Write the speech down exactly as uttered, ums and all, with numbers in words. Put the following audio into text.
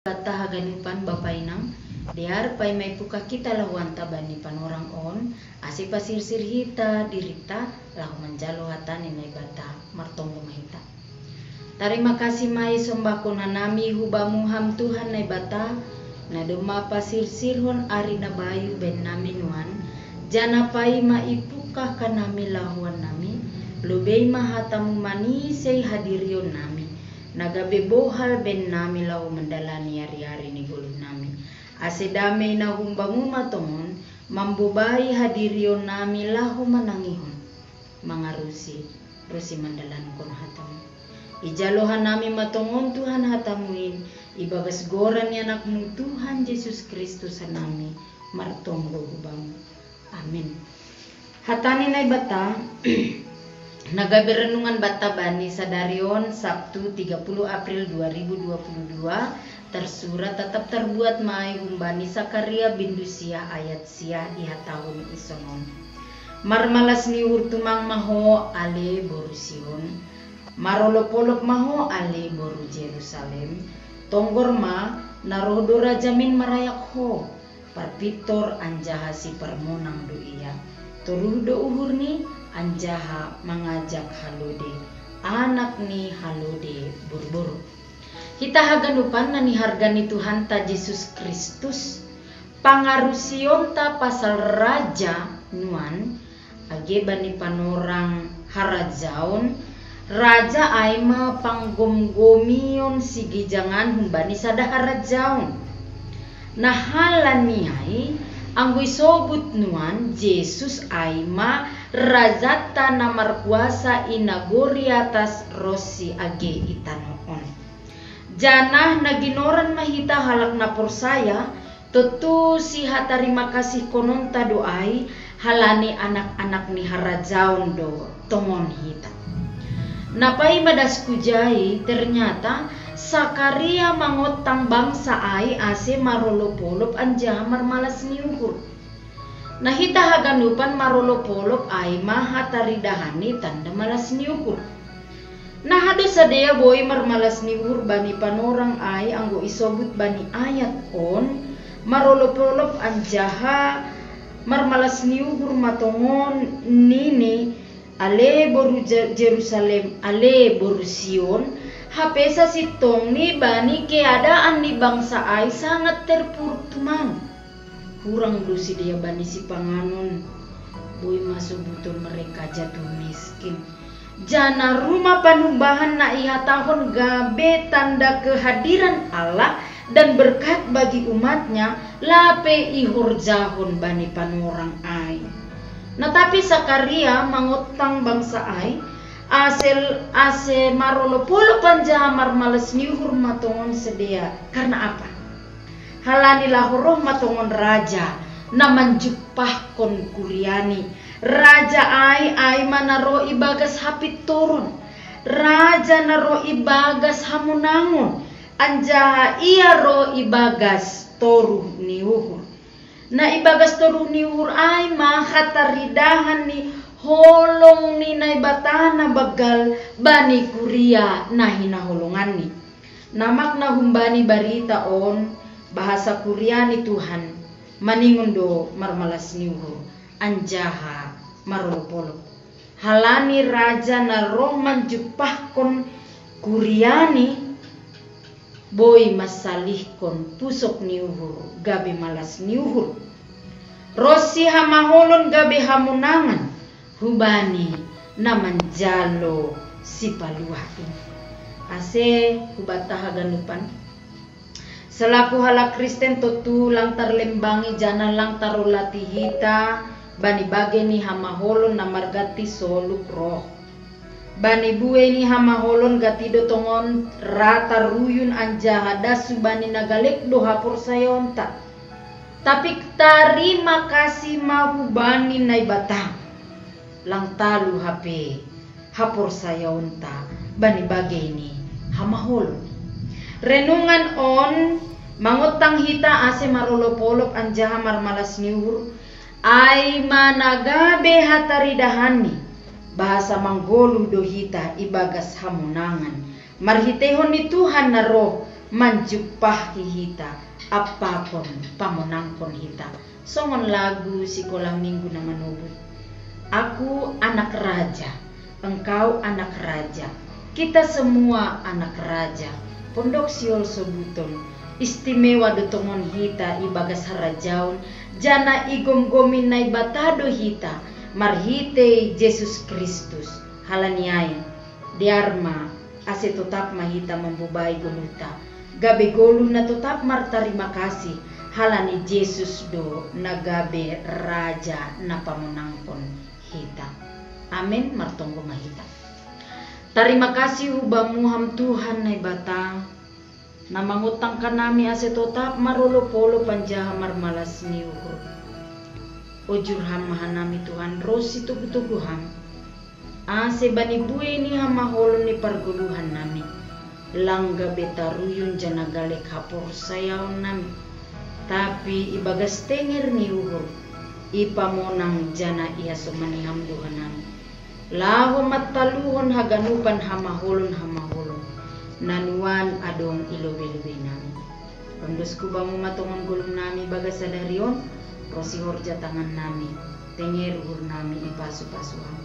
Bata haganupan Bapa Inang, dear pai maipuka kita lahuanta bani panorang on, ase pasirsir hita dirita lahu manjalo hata ni Naibata. Martonggo ma hita. Tarima kasih mai sombahkon hanami hubamu ham Tuhan Naibata, na domma pasirsirhon ari na bayu bennami nuan, jana pai ma ipuka hanami lahuannami, lobei ma hatamu manisei hadirionnami, na gabe bohal bennami lahu mandalani ari-ari ni goluhnami. Ase damei na humbamu ma tongon, mambobai hadirionnami lahu manangihon, mangarusi, ronsi mandalankon hatamu. Ijalo hanami ma tongon Tuhan hatamu in, ibagas goran ni anakmu Tuhan Jesus Kristus hanami, martonggo hubamu. Amin. Hata ni Naibata, na gabe renungan bata bani sadari on Sabtu tiga puluh April dua ribu dua puluh dua, tersurat tatap terbuat mai humbani Sakaria bindu sia ayat sia ihatahon isonon. Marmalas ni uhur tumang ma ho ale boru Sion, marolop-olop ma ho ale boru Jerusalem, tonggor ma, na roh do rajamin marayak ho, parpintor anjaha siparmonang do ia. Toruh do uhurni anjaha mangajak halode, anak ni halode boru-boru. Hita haganupan na niharga ni Tuhanta Jesus Kristus, pangarusionta pasal raja nuan, age bani panorang harajaon, raja ai ma panggomgomion sigijangan humbani sada harajaon. Na halani ai, anggo isobut nuan Jesus ai ma rajanta na markuasa i nagori atas ronsi age i tanoh on. Janah na ginoran ma hita halak na porsaya, tontu sihatarima kasihkononta do ai, halani anak-anak ni harajaon do tongon hita. Na paima das hujai, ternyata Sakaria mangontang bangsa ai ase marolop-olop anjaha marmalas ni uhur. Na hita haganupan marolop-olop ai ma hataridahan ni tanda malas ni uhur. Na hado sadea boi marmalas ni uhur bani panorang ai anggo isobut bani ayat on, marolop-olop anjaha marmalas ni uhur ma tongon nini, ale boru Je-, Jerusalem, ale boru Sion, hape sasintongni bani keadaan ni bangsa ai sangat terpuruk tumang. Hurang do sidea bani sipanganon, boi ma sobuton mereka jatuh miskin. Janah rumah panumbahan na ihatahon gabe tanda kehadiran Allah dan berkat bagi umat-Nya, lape ihorjahon bani panorang ai. Na tapi Sakaria mangontang bangsa ai, ase, ase marolop-olop anjaha marmalas ni uhur ma tongon sidea. Karna apa? Halani laho roh ma tongon raja, na manjumpahkon kuriani. Raja ai, ai ma na roh ibagas hapintoron. Raja na roh ibagas hamonangon, anjaha ia roh ibagas toruh ni uhur. Na ibagas toruh ni uhur ai ma hataridahan ni holong ni Naibata na banggal bani kuria na hinaholonganni. Na makna humbani barita on, bahasa kuria ni Tuhan, maningon do marmalas ni uhur, anjaha marolop-olop. Halani raja na roh manjumpahkon kuriani, boi mansalihkon pusok ni uhur gabe malas ni uhur, ronsi hamaholon gabe hamonangan, hubani na manjalo sipaluah in. Ase hubanta haganupan. Selaku halak Kristen tontu lang tarlembangi janah lang tarolati hita, bani bagei ni hamaholon na marganti soluk roh. Bani buei ni hamaholon ganti do tongon ra taruyun anjaha das hubani na galek do haporsayaonta. Tapi tarima kasih ma hubani Naibata. Lang talu hape haporsayaonta bani bagei ni hamaholon. Renungan on mangontang hita ase marolop-olop anjaha marmalas ni uhur, ai ma na gabe hataridahanni, bahasa manggoluh do hita ibagas hamonangan, marhiteihon ni Tuhan na roh manjumpahi hita, ampakon pamonangkon hita. Songon lagu sikola minggu na manobut. Aku anak raja, engkau anak raja, kita semua anak raja. Pondok Siol Sobuton, istimewa do tongon hita ibagas harajaon, jana igomgomi Naibata do hita marhitei Jesus Kristus. Halani ai, dear ma, ase totap ma hita mambobai goluta, gabe golu na totap martarima kasih, halani Jesus do na gabe raja na pamonangkon hita. Amen. Martonggo ma hita. Tarima kasih hu Bamu Ham Tuhan Naibata, na mangontangkan hami ase totap marolopolop anjaha marmalas ni uhur. Ojur Ham ma hanami Tuhan ronsi togutogu Ham, ase bani buei ni hamaolon ni pargoluhan nami, lang gabe taruyun jana galek haporsayaon nami, tapi ibagas tenger ni uhur, ipamonang jana ihasomani Ham do hanami, laho mantaluhon haganupan hamaolon-hamaolon na nuan adong i lobei-lobei nami. Pondosku Bamu ma tongon golom nami bagas sadari on, ronsi horja tangan nami, tenger uhur nami ipasu-pasu Ham.